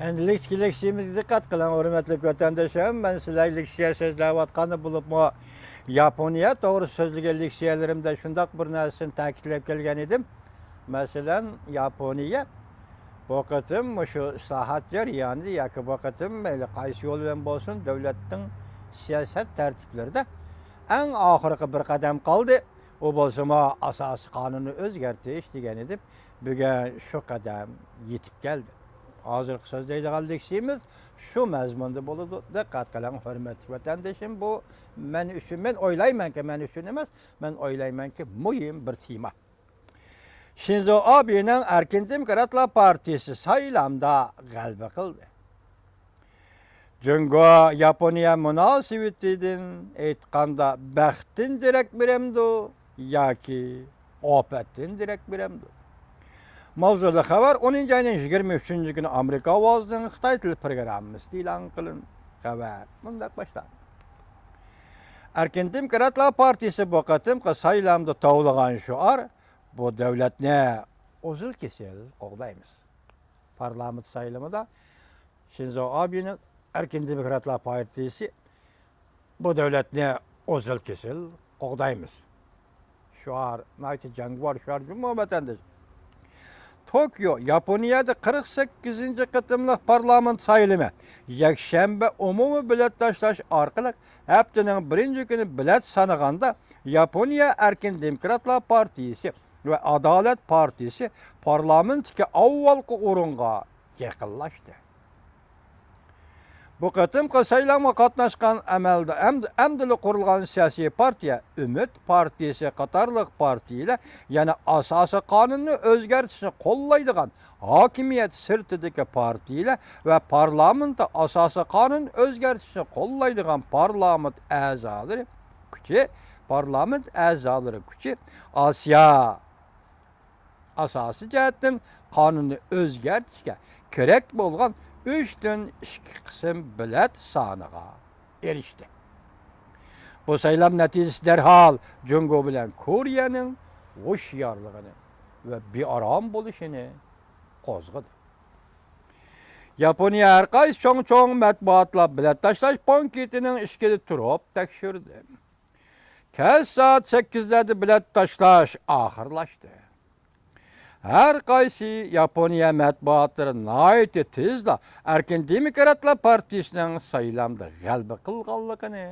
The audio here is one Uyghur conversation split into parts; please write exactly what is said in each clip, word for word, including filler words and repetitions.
ئەمدى لېكسىيە، لېكسىيەمىزگە دىققەت قىلىڭ، ھۆرمەتلىك ۋەتەنداشلىرىم. مەن سىلەرگە لېكسىيە سۆزلەۋاتقاندا بولۇپمۇ، ياپونىيە توغرىسىدا سۆزلىگەن لېكسىيەلىرىمدە شۇنداق بىر نەرسىنى تەكىتلەپ كەلگەن ئىدىم. مەسىلەن، ياپونىيە بۇ قېتىم مۇشۇ ئىسلاھات جەريانىدا ياكى بۇ قېتىم مەيلى قايسى يول بىلەن بولسۇن، دۆلەتنىڭ سىياسەت تەرتىپلىرىدە ئەڭ ئاخىرقى بىر قەدەم قالدى. ئۇ بولسىمۇ ئاساسىي قانۇننى ئۆزگەرتىش دېگەن ئىدى. بۈگۈن شۇ قەدەم يېتىپ كەلدى. ھازىرقى سۆزلەيدىغان لېكسىيىمىز شۇ مەزمۇندا بولىدۇ. دىققەت قىلىڭ، ھۆرمەتلىك ۋەتەندىشىم، بۇ مەن ئۈچۈن، مەن ئويلايمەنكى، مەن ئۈچۈن ئەمەس، مەن ئويلايمەنكى، مۇھىم بىر تېما. شىنزو ئابېنىڭ ئەركىن دېموكراتلار پارتىيىسى سايلامدا غەلىبە قىلدى. جۇڭگو ياپونىيە مۇناسىۋىتىدىن ئېيتقاندا، بەختتىن دېرەك بېرەمدۇ ياكى ئاپەتتىن دېرەك بېرەمدۇ؟ ماۋزۇلۇق خەۋەر ئونىنچى ئاينىڭ يىگىرمە ئۈچىنچى كۈنى ئامېرىكا ئاۋازىنىڭ خىتاي تىل پروگراممىسىدا ئېلان قىلىندى. خەۋەر مۇنداق باشلاندى. ئەركىن دېموكراتلار پارتىيىسى بۇ قېتىمقى سايلامدا توۋلىغان شوئار، بۇ دۆلەتنى ئۇزۇل-كېسىل قوغدايمىز. پارلامېنت سايلىمىدا شىنزو ئابېنىڭ ئەركىن دېموكراتلار پارتىيىسى، بۇ دۆلەتنى ئۇزۇل-كېسىل قوغدايمىز. شوئار ناھايىتى جانگىۋار شوئار جۇمۇ ۋەتەندىشى. توكيو، ياپونىيەدە قىرىق سەككىزىنچى قېتىملىق پارلامېنت سايلىمى يەكشەنبە ئومۇمىي بېلەت تاشلاش ئارقىلىق ھەپتىنىڭ بىرىنچى كۈنى بېلەت سانىغاندا، ياپونىيە ئەركىن دېموكراتلار پارتىيىسى ۋە ئادالەت پارتىيىسى پارلامېنتتىكى ئاۋۋالقى ئورۇنغا يېقىنلاشتى. بۇ قېتىمقى سايلامغا قاتناشقان ئەمەلدە ئەمدى، ئەمدىلا قۇرۇلغان سىياسىي پارتىيە، ئۈمىد پارتىيىسى قاتارلىق پارتىيىلەر يەنە ئاساسىي قانۇننى ئۆزگەرتىشنى قوللايدىغان ھاكىمىيەت سىرتىدىكى پارتىيىلەر ۋە پارلامېنتتا ئاساسىي قانۇن ئۆزگەرتىشنى قوللايدىغان پارلامېنت ئەزالىرى كۈچى، پارلامېنت ئەزالىرى كۈچى ئاسىيا ئاساسىي جەھەتتىن قانۇننى ئۆزگەرتىشكە كېرەك بولغان ئۈچتىن ئىككى قىسىم بېلەت سانىغا ئېرىشتى. بۇ سايلام نەتىجىسى دەرھال جۇڭگو بىلەن كورېيەنىڭ ھوشيارلىقىنى ۋە بىئارام بولۇشىنى قوزغىدى. ياپونىيە ھەر قايسى چوڭ-چوڭ مەتبۇئاتلار بېلەت تاشلاش پونكىتىنىڭ ئىشىكىدە تۇرۇپ تەكشۈردى. كەچ سائەت سەككىزلەردە بېلەت تاشلاش ئاخىرلاشتى. ھەر قايسى ياپونىيە مەتبۇئاتلىرى ناھايىتى تېزلا ئەركىن دېموكراتلار پارتىيىسىنىڭ سايلامدا غەلىبە قىلغانلىقىنى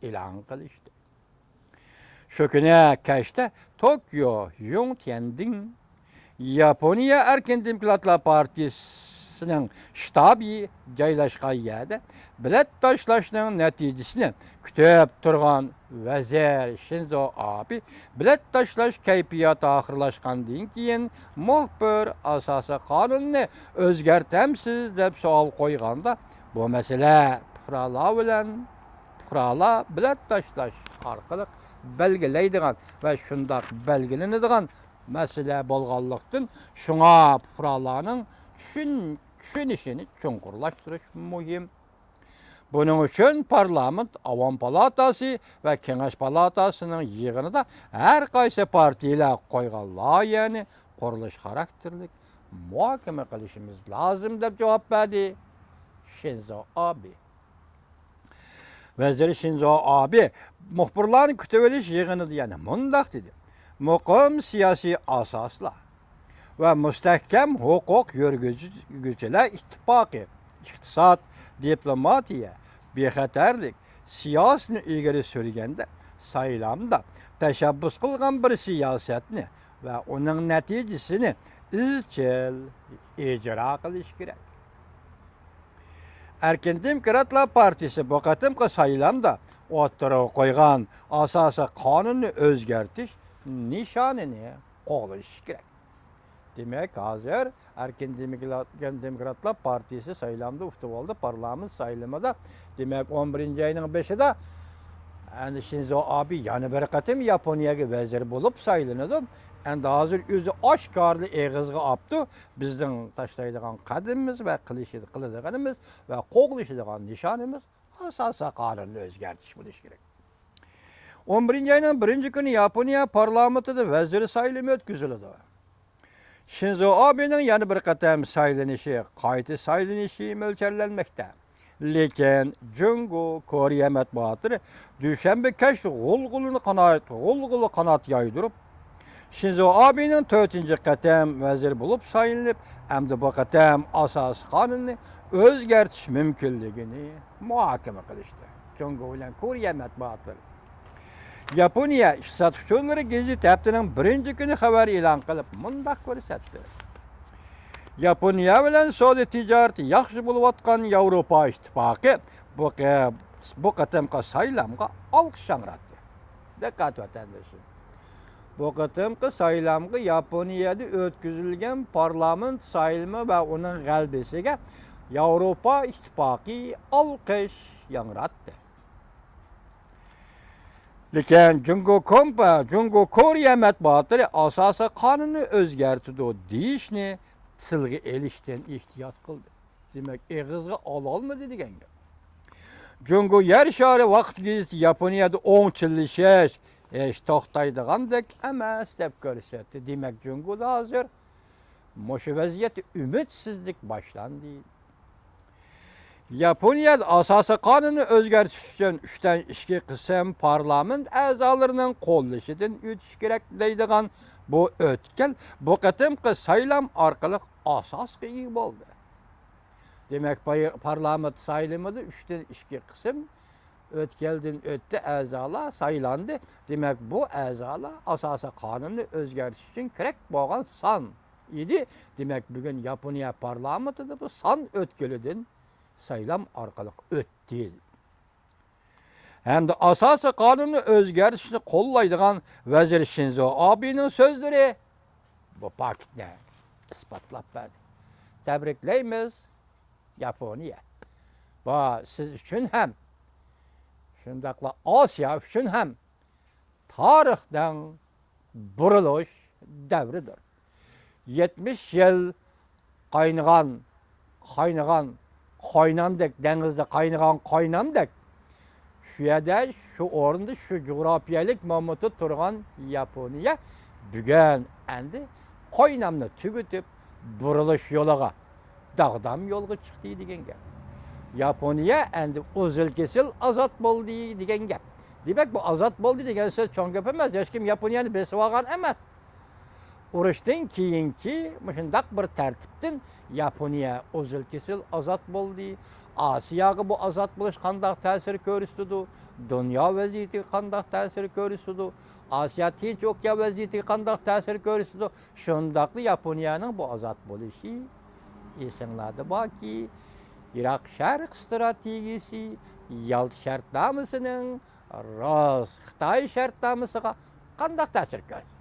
ئېلان قىلىشتى. شۇ كۈنى كەچتە توكيو يۇڭتيەندىڭ ياپونىيە ئەركىن دېموكراتلار پارتىيىسىنىڭ شتابى جايلاشقان يەردە بېلەت تاشلاشنىڭ نەتىجىسىنى كۈتۈپ تۇرغان ۋەزىر شىنزو ئابې بېلەت تاشلاش كەيپىياتى ئاخىرلاشقاندىن كېيىن مۇخبىر ئاساسىي قانۇننى ئۆزگەرتەمسىز دەپ سوئال قويغاندا، بۇ مەسىلە پۇقرالار بىلەن، پۇقرالار بېلەت تاشلاش ئارقىلىق بەلگىلەيدىغان ۋە شۇنداق بەلگىلىنىدىغان مەسىلە بولغانلىقتىن، شۇڭا پۇقرالارنىڭ چۈشىن-، چۈشىنىشىنى چوڭقۇرلاشتۇرۇش مۇھىم. بۇنىڭ ئۈچۈن پارلامېنت، ئاۋام پالاتاسى ۋە كېڭەش پالاتاسىنىڭ يىغىنىدا ھەر قايسى پارتىيىلەر قويغان لايىھەنى قۇرۇلۇش خاراكتېرلىك مۇھاكىمە قىلىشىمىز لازىم، دەپ جاۋاب بەردى شىنزو ئابې. ۋەزىر شىنزو ئابې مۇخبىرلارنى كۈتۈۋېلىش يىغىنىدا يەنە مۇنداق دېدى: مۇقىم سىياسىي ئاساسلار ۋە مۇستەھكەم ھوقۇق يۈرگۈزگۈچىلەر ئىتتىپاقى، ئىقتىساد، دىپلوماتىيە، بىخەتەرلىك سىياسىتىنى ئىلگىرى سۈرگەندە، سايلامدا تەشەببۇس قىلغان بىر سىياسەتنى ۋە ئۇنىڭ نەتىجىسىنى ئىزچىل ئىجرا قىلىش كېرەك. ئەركىن دېموكراتلار پارتىيىسى بۇ قېتىمقى سايلامدا ئوتتۇرىغا قويغان ئاساسىي قانۇننى ئۆزگەرتىش نىشانىنى قوغلىشى كېرەك. دېمەك، ھازىر ئەركىن دېموكرات-، دېموكراتلار پارتىيىسى سايلامدا ئۇتۇپ ئالدى، پارلامېنت سايلىمىدا. دېمەك، ئون بىرىنچى ئاينىڭ بېشىدا ئەمدى شىنزو ئابې يەنە بىر قېتىم ياپونىيەگە ۋەزىر بولۇپ سايلىنىدۇ. ئەمدى ھازىر ئۆزى ئاشكارىلا ئېغىزغا ئاپتۇ، بىزنىڭ تاشلايدىغان قەدىمىمىز ۋە قىلىشى-، قىلىدىغىنىمىز ۋە قوغلىشىدىغان نىشانىمىز ئاساسىي قانۇننى ئۆزگەرتىش بولۇشى كېرەك. ئون بىرىنچى ئاينىڭ بىرىنچى كۈنى ياپونىيە پارلامېنتىدا ۋەزىر سايلىمى ئۆتكۈزۈلىدۇ. شىنزو ئابېنىڭ يەنە بىر قېتىم سايلىنىشى، قايتا سايلىنىشى مۆلچەرلەنمەكتە. لېكىن جۇڭگو، كورېيە مەتبۇئاتلىرى دۈشەنبە كەچ غۇلغۇلىنى قانات، غۇلغۇلا قانات يايدۇرۇپ، شىنزو ئابېنىڭ تۆتىنچى قېتىم ۋەزىر بولۇپ سايلىنىپ، ئەمدى بۇ قېتىم ئاساسىي قانۇننى ئۆزگەرتىش مۇمكىنلىكىنى مۇھاكىمە قىلىشتى. جۇڭگو بىلەن كورېيە مەتبۇئاتلىرى. ياپونىيە ئىقتىساد ئۇچۇرلىرى گېزىتى ھەپتىنىڭ بىرىنچى كۈنى خەۋەر ئېلان قىلىپ، مۇنداق كۆرسەتتى: ياپونىيە بىلەن سودا تىجارىتى ياخشى بولۇۋاتقان ياۋروپا ئىتتىپاقى بۇ قې-، بۇ قېتىمقى سايلامغا ئالقىش ياڭراتتى. دىققەت، ۋەتەندىشىم! بۇ قېتىمقى سايلامغا ياپونىيەدە ئۆتكۈزۈلگەن پارلامېنت سايلىمى ۋە ئۇنىڭ غەلىبىسىگە ياۋروپا ئىتتىپاقى ئالقىش ياڭراتتى. لېكىن جۇڭگو كومپا-، جۇڭگو كورېيە مەتبۇئاتلىرى ئاساسىي قانۇننى ئۆزگەرتىدۇ دېيىشنى تىلغا ئېلىشتىن ئېھتىيات قىلدى. دېمەك، ئېغىزغا ئالالمىدى دېگەن گەپ. جۇڭگو يەر شارى ۋاقىت گېزىتى ياپونىيەدە ئوڭچىللىشىش ھېچ توختايدىغاندەك ئەمەس دەپ كۆرسەتتى. دېمەك، جۇڭگودا ھازىر مۇشۇ ۋەزىيەتتە ئۈمىدسىزلىك باشلاندى. ياپونىيەدە ئاساسىي قانۇننى ئۆزگەرتىش ئۈچۈن ئۈچتىن ئىككى قىسىم پارلامېنت ئەزالىرىنىڭ قوللىشىدىن ئۆتۈش كېرەك دەيدىغان بۇ ئۆتكەل بۇ قېتىمقى سايلام ئارقىلىق ئاساسقا ئىگە بولدى. دېمەك، پاي-، پارلامېنت سايلىمىدا ئۈچتىن ئىككى قىسىم ئۆتكەلدىن ئۆتتى، ئەزالار سايلاندى. دېمەك، بۇ ئەزالار ئاساسىي قانۇننى ئۆزگەرتىش ئۈچۈن كېرەك بولغان سان ئىدى. دېمەك، بۈگۈن ياپونىيە پارلامېنتىدا بۇ سان ئۆتكىلىدىن سايلام ئارقىلىق ئۆتتى. ھەمدە ئاساسىي قانۇننى ئۆزگەرتىشنى قوللايدىغان ۋەزىر شىنزو ئابېنىڭ سۆزلىرى بۇ پاكىتنى ئىسپاتلاپ بەردى. تەبرىكلەيمىز، ياپونىيە! بۇ سىز ئۈچۈن ھەم، شۇنداقلا ئاسىيا ئۈچۈن ھەم تارىخنىڭ بۇرۇلۇش دەۋرىدۇر. يەتمىش يىل قاينىغان، قاينىغان قاينامدەك، دېڭىزدا قاينىغان قاينامدەك، شۇ يەردە، شۇ ئورۇندا، شۇ جۇغراپىيەلىك مامۇتتا تۇرغان ياپونىيە بۈگۈن ئەمدى قاينامنى تۈگىتىپ، بۇرۇلۇش يولىغا، داغدام يولغا چىقتى دېگەن گەپ. ياپونىيە ئەمدى ئۈزۈل-كېسىل ئازاد بولدى دېگەن گەپ. دېمەك، بۇ ئازاد بولدى دېگەن سۆز چوڭ گەپ ئەمەس. ھېچكىم ياپونىيەنى بېسىۋالغان ئەمەس. ئۇرۇشتىن كېيىنكى مۇشۇنداق بىر تەرتىپتىن ياپونىيە ئۈزۈل-كېسىل ئازاد بولدى. ئاسىياغا بۇ ئازاد بولۇش قانداق تەسىر كۆرسىتىدۇ؟ دۇنيا ۋەزىيىتىگە قانداق تەسىر كۆرسىتىدۇ؟ ئاسىيا تىنچ ئوكيان ۋەزىيىتىگە قانداق تەسىر كۆرسىتىدۇ؟ شۇنداقلا ياپونىيەنىڭ بۇ ئازاد بولۇشى، ئېسىڭلاردا باركى، يىراق شەرق ئىستراتېگىيىسى، يالتا شەرتنامىسىنىڭ راست خىتاي شەرتنامىسىغا قانداق تەسىر كۆرسىتىدۇ؟